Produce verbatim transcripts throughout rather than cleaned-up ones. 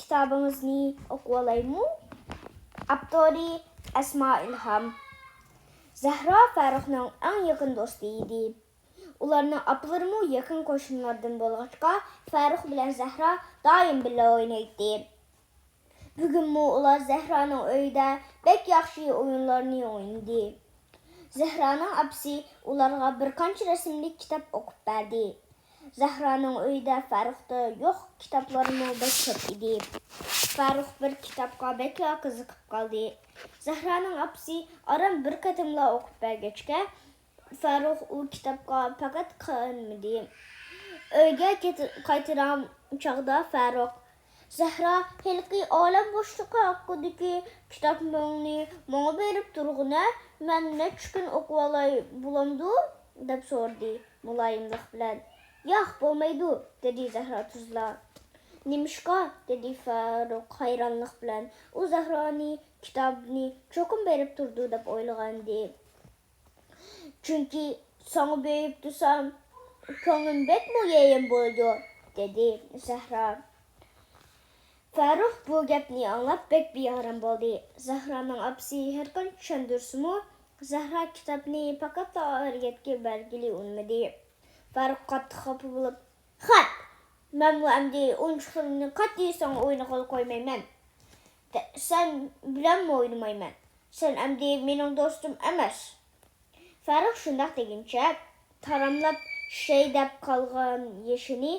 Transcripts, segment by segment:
كىتابىڭىزنى ئوقۇۋالايمۇ؟ ئاپتورى: ئەسما ئىلھام. زەھرا فەرۇخنىڭ ئەڭ يېقىن دوستى ئىدى. ئۇلارنىڭ ئاپىلىرىمۇ يېقىن قوشنىلاردىن بولغاچقا، فەرۇخ بىلەن زەھرا دائىم بىللە ئوينايتتى. بۈگۈنمۇ ئۇلار زەھرانىڭ ئۆيىدە بەك ياخشى ئويۇنلارنى ئوينىدى. زەھرانىڭ ئاپىسى ئۇلارغا بىر قانچە رەسىملىك كىتاب ئوقۇپ بەردى. زەھرانىڭ ئۆيىدە فەرۇختا يوق كىتابلارمۇ بەك كۆپ ئىدى. فەرۇخ بىر كىتابقا بەكلا قىزىقىپ قالدى. زەھرانىڭ ئاپىسى ئاران بىر قېتىملا ئوقۇپ بەرگەچكە، فەرۇخ ئۇ كىتابقا پەقەت قانمىدى. ئۆيگە كېتى-، قايتىدىغان چاغدا فەرۇخ: «زەھرا، ھېلىقى ئالەم بوشلۇقى ھەققىدىكى كىتابىڭنى ماڭا بېرىپ تۇرغىنە، مەن نەچچە كۈن ئوقۇۋالاي، بولامدۇ؟» دەپ سورىدى مۇلايىملىق بىلەن. «ياق، بولمايدۇ»، دېدى زەھرا تۇزلا. «نېمىشقا؟» دېدى فەرۇخ ھەيرانلىق بىلەن. ئۇ زەھرانى كىتابنى چوقۇم بېرىپ تۇرىدۇ دەپ ئويلىغانىدى. «چۈنكى ساڭا بېرىپ تۇرسام، كۆڭلۈم بەكمۇ يېرىم بولىدۇ»، دېدى زەھرا. فەرۇخ بۇ گەپنى ئاڭلاپ بەك بىئارام بولدى. زەھرانىڭ ئاپىسى ھەرقانچە چۈشەندۈرسىمۇ، زەھرا كىتابنى پەقەتلا ئارىيەتكە بەرگىلى ئۇنىمىدى. فەرۇخ قاتتىق خاپا بولۇپ: «خەپ! مەنمۇ ئەمدى ئويۇنچۇقلىرىمنى قەتئىي ساڭا ئوينىغىلى قويمايمەن. سەن بىلەنمۇ ئوينىمايمەن. سەن ئەمدى مېنىڭ دوستۇم ئەمەس.» فەرۇخ شۇنداق دېگىنىچە، تاراملاپ شەي دەپ قالغان يېشىنى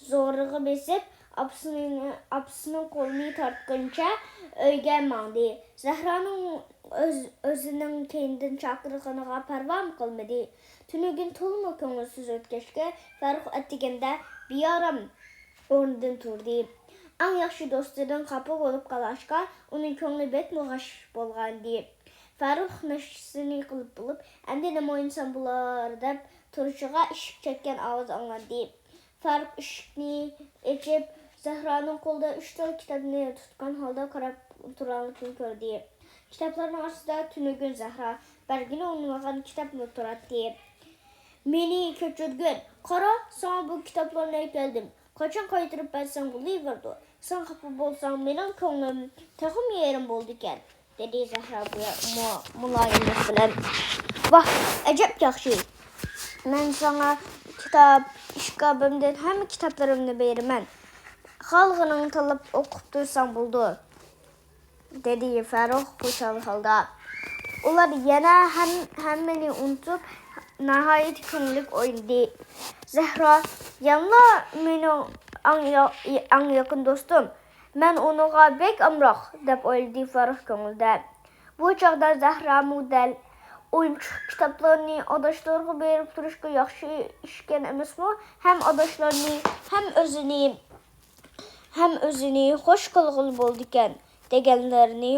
زورىغا بېسىپ، ئاپىسىنىڭ، ئاپىسىنىڭ قولىنى تارتقىنىچە ئۆيگە ماڭدى. زەھرانىڭ ئۆز-، ئۆزىنىڭ كەينىدىن چاقىرغىنىغا پەرۋامۇ قىلمىدى. تۈنۈگۈن تولىمۇ كۆڭۈلسىز ئۆتكەچكە، فەرۇخ ئەتىگەندە بىئارام ئورنىدىن تۇردى. ئەڭ ياخشى دوستىدىن خاپا بولۇپ قالغاچقا، ئۇنىڭ كۆڭلى بەكمۇ غەش بولغانىدى. فەرۇخ ناشتىسىنى قىلىپ بولۇپ، «ئەمدى نېمە ئوينىسام بولار؟» دەپ تۇرۇشىغا، ئىشىك چەككەن ئاۋاز ئاڭلاندى. فەرۇخ ئىشىكنى ئېچىپ، زەھرانىڭ قولىدا ئۈچ تال كىتابنى تۇتقان ھالدا قاراپ تۇرغانلىقىنى كۆردى. كىتابلارنىڭ ئارىسىدا تۈنۈگۈن زەھرا بەرگىلى ئۇنىمىغان كىتابمۇ تۇراتتى. «مېنى كەچۈرگىن، قارا، ساڭا بۇ كىتابلارنى ئەكەلدىم. قاچان قايتۇرۇپ بەرسەڭ بولۇۋېرىدۇ. سەن خاپا بولساڭ، مېنىڭ كۆڭلۈم تېخىمۇ يېرىم بولىدىكەن»، دېدى زەھرا بۇ مۇ-، مۇلايىملىق بىلەن. «ۋاھ، ئەجەب ياخشى! مەن ساڭا كىتاب ئىشكاپىمدىن ھەممە كىتابلىرىمنى بېرىمەن. خالىغىنىڭنى تاللاپ ئوقۇپ تۇرساڭ بولىدۇ»، دېدى فەرۇخ خۇشال ھالدا. ئۇلار يەنە ھەم-، ھەممىنى ئۇنتۇپ، ناھايىتى كۆڭۈللۈك ئوينىدى. زەھرا: «يەنىلا مېنىڭ ئەڭ يا-، ئەڭ يېقىن دوستۇم. مەن ئۇنىڭغا بەك ئامراق»، دەپ ئويلىدى فەرۇخ كۆڭلىدە. بۇ چاغدا زەھرامۇ دەل: «ئويۇنچۇق كىتابلارنى ئاداشلىرىغا بېرىپ تۇرۇشقا ياخشى ئىشكەن ئەمەسمۇ؟ ھەم ئاداشلارنى، ھەم ئۆزىنى، ھەم ئۆزىنى خوش قىلغىلى بولىدىكەن» دېگەنلىرىنى